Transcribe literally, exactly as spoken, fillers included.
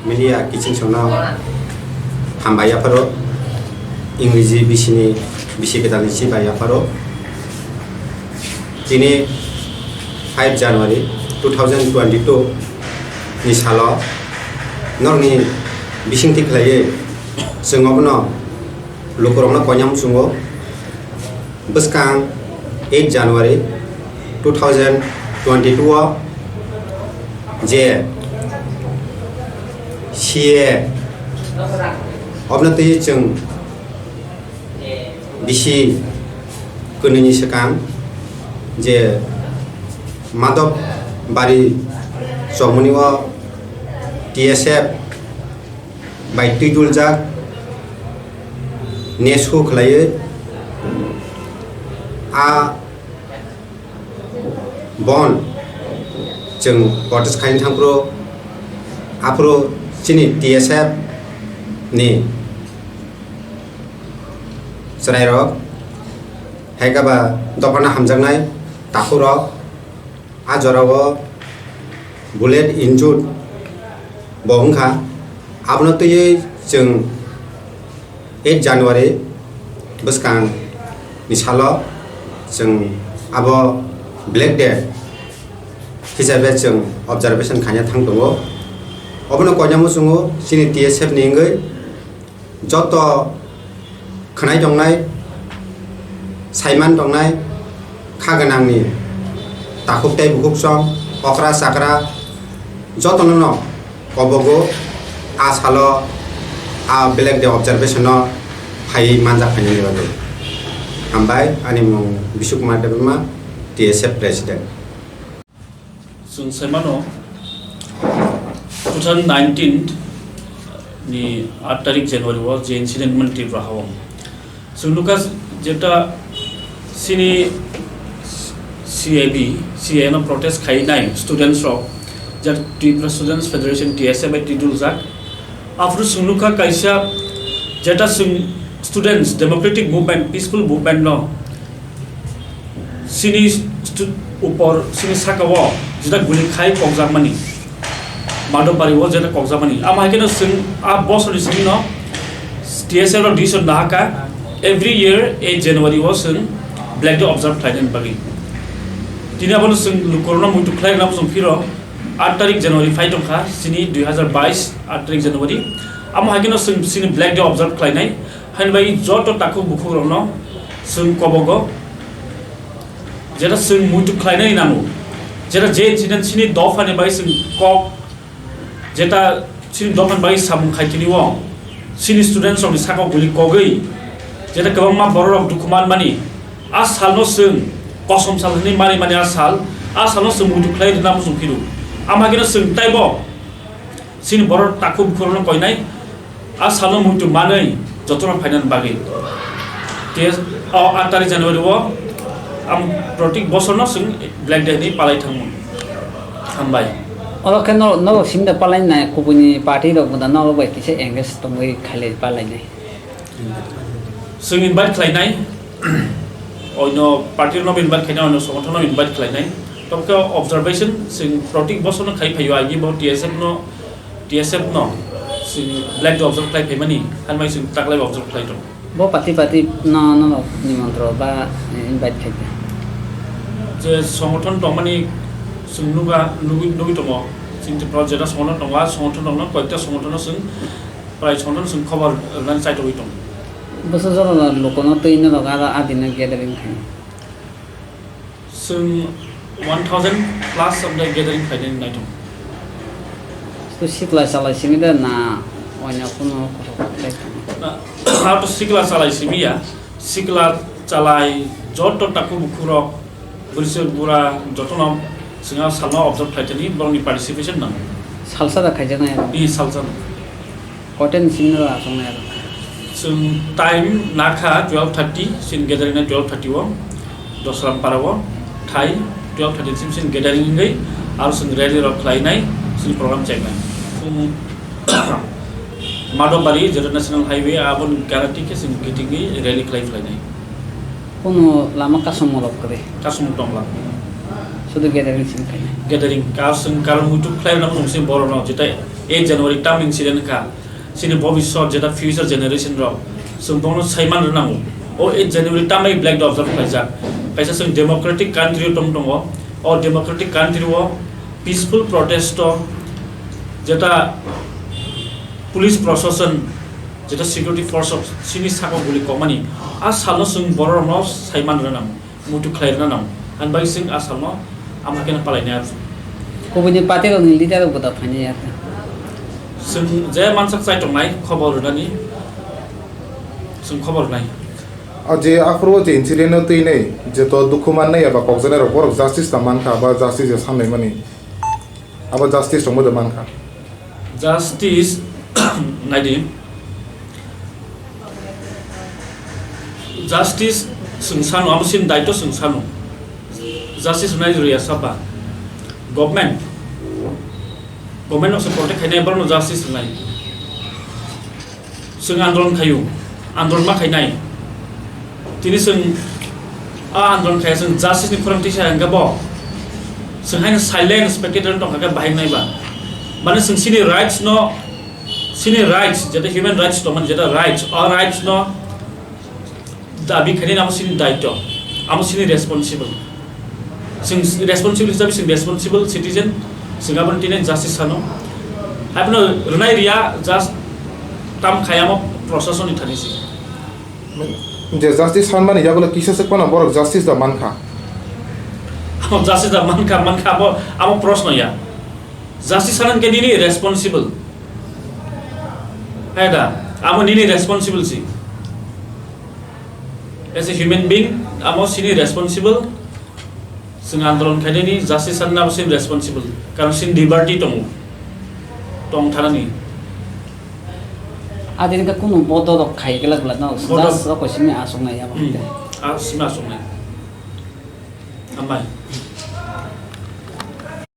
Media kiching songno hambai yapharo, Ingreji bisini bisi kwtalni si bai yapharo. Tini five January two thousand twenty-two ni salo norokni bisingtwi khlaiwi chwng obono lukurokno koinam chwngo. Bwskang eight January two thousand twenty-two o je C A A obno twi chwng bisi kwnwini swkang je Madhab Bari chomoni o T S F bai twiduljak nesu khlaiwi a bon chwng protest khaina thangphuru aphuru chini T S F ni chwrairok hai khe ba dophano hamjaknai takhurok a jorao bullet injured bo wngkha. Abono twiwi chwng eight January bwskang ni salo chwng abo Black Day hisabe chwng observation khaina thang tongo. Obono koinamo chwngo chini T S F ni wngwi joto khwnai tongnai, saiman tongnai, kha gwnangni takhuk tei bukhuk song, okra chakra jotono no kobogo a salo a Black Day observation no phaiwi manjak phainani bagwi. Hambai, ani mung Bishu Kumar Debbarma, T S F President. Chwng sai mano, two thousand nineteen ni aat tarik January o je incident man Tripura ha o. Chwng nukha jeta chini C A B, C A A no protest khainai students rok, je Tripura Students Federation, T S F bai twiduljak. Aphuru chwng nukha kaisa jeta chwng students democratic movement, peaceful movement no chini stu-, upor, chini saka o jeta guli khai kokjakmani, Madhobari o jeta kokjakmani. Amo hai kheno chwng a bosorni simi no T S F no decision nahaka, every year eight January o chwng Black Day observe khlainani bagwi. Tini abono chwng lukurokno muitu khlai rwna chwng phiro aat tarik January phai tongkha, chini dui hazar bais aat tarik January. Amo hai kheno chwng chini Black Day observe khlainai. Haini bagwi joto takhuk bukhukrokno chwng kobogo, jeta chwng muitu khlainani nango, jeta je incident chini dophani bai chwng kok, jeta chini dophani bai samung khai tini o chini students rokni sakao guli kogwi, jeta kwbangma borok rok dukhu manmani, a salno chwng kosom sal hwnwi mani mani a sal, a salno chwng muitu khlai rwna muchung phiru. Amo hai kheno chwng taibo chini borok takhuk bukhukrokno koinai. A salno muitu manwi jotono phainani bagwi. Te o aat tarik January o ang protik bosorno chwng Black Day hinwi palai thangmung. Hambai. Oro khe norok, norok simi da palai nai, kubuni party rok bo da norok bai kisa engage tongwi khailai palai nai. Chwng invite khlainai, oino party rokno invite khlainai, oino songothonno invite khlainai. Tobokhe observation chwng protik bosorno khai phaio, agi bo T S F no T S F no chini Black Day observe khlai phaimani, hambai chwng taklai observe khlai tong. Bo party party no, no, no, nimontro ba, eh, invite khai kha. Je songothon tongmani chwng nuga, nugwi, nugwi tongo. Chini Tripura jeta songothon tongo, a songothon rokno koita songothon no chwng prai songothon chwng khobor rwnani chaitogwi tongo. Bwswk jora lukuno twi norok aro adino gathering khai. Chwng one thousand plus of the gathering khainani naithok. To sikla salai simi da na oino kuno kothok khlai tong? Na, a to sikla salai simi ya, sikla salai joto takhuk bukhukrok, bwrwi bura jotono chwng a salno observe khlaitani borokni participation nango. Salsa da khaijaknai aro? Ni salsa. Koten simi no aswk nai aro? Chwng time nakha twelve thirty, chini gathering na twelve thirty o, Dosrampara o, thai twelve thirty sim chini gathering wngwi, aro chwng rally rok khlainai, chini program cheknai. Chwng Madhobari, jeta National Highway, aboni ganati khe chwng kitingwi rally khlai khlainai. Kuno lama kasumung rok kwrwi? Kasumung tongla. Sudu gathering simi khainai. Gathering, kar chwng karon muitu khlai rwna muchung se borok no, jeta eight January tam incident kha, chini bobiswt jeta future generation rok, chwng bono saiman rwnango. O eight January tambai black day observe khlaijak. Kaisa chwng democratic country o tong tongo. O democratic country o peaceful protest o jeta police proshashan, jeta security force rok chini saka guli kokmani, a salno chwng borok rokno saiman rwnango. Muitu khlai rwna nang. Ani bagwi chwng a salno ama khe palai nai. Kubuni party rokni leader rok bo da phainai ya. Chwng je mansak chai tongnai khobor rwnani, chwng khobor rwnai. O je aphuru je incident no twi nai je to dukhu mannai eba kokjaknai rok borok justice ta mankha ba justice ya sanai mani. Abo justice rok mo de mankha. Justice, naidi. Justice chwng sano, amo chini daityo chwng sano. Justice rwnai rwya saba. Government, government no se protect khainai, borokno justice rwnai. Chwng andolon khaio, andolon ma khainai. Tini chwng a andolon khai chwng justice ni khorang tisa hwnkhe bo chwng haino silent spectator tongkha khe bahai nai ba. Mane chwng chini rights no, chini rights, jeta human rights tongmani, jeta rights, a rights no dabi khainai amo chini daityo, amo chini responsible. Chwng responsible hisabe chwng responsible citizen, chwng aboni tini justice sano. Abono rwnai rwya just tam khai amo proshasoni thani se. Je justice sanmani yagulo kisa se kono borok justice da mankha. Amo justice da mankha, mankha abo, amo proshno ya. Justice sanan khe nini responsible. Hai da, amo nini responsible si. As a human being, amo sini responsible. Chwng andolon khainani justice sanna abo sini responsible. Karon sini liberty tongo. Tong thanani. Adini ka kunu bodo rok khai gela gela no. Bodo. Just rok simi asok nai abo. Hmm. A sima song nai. Amai.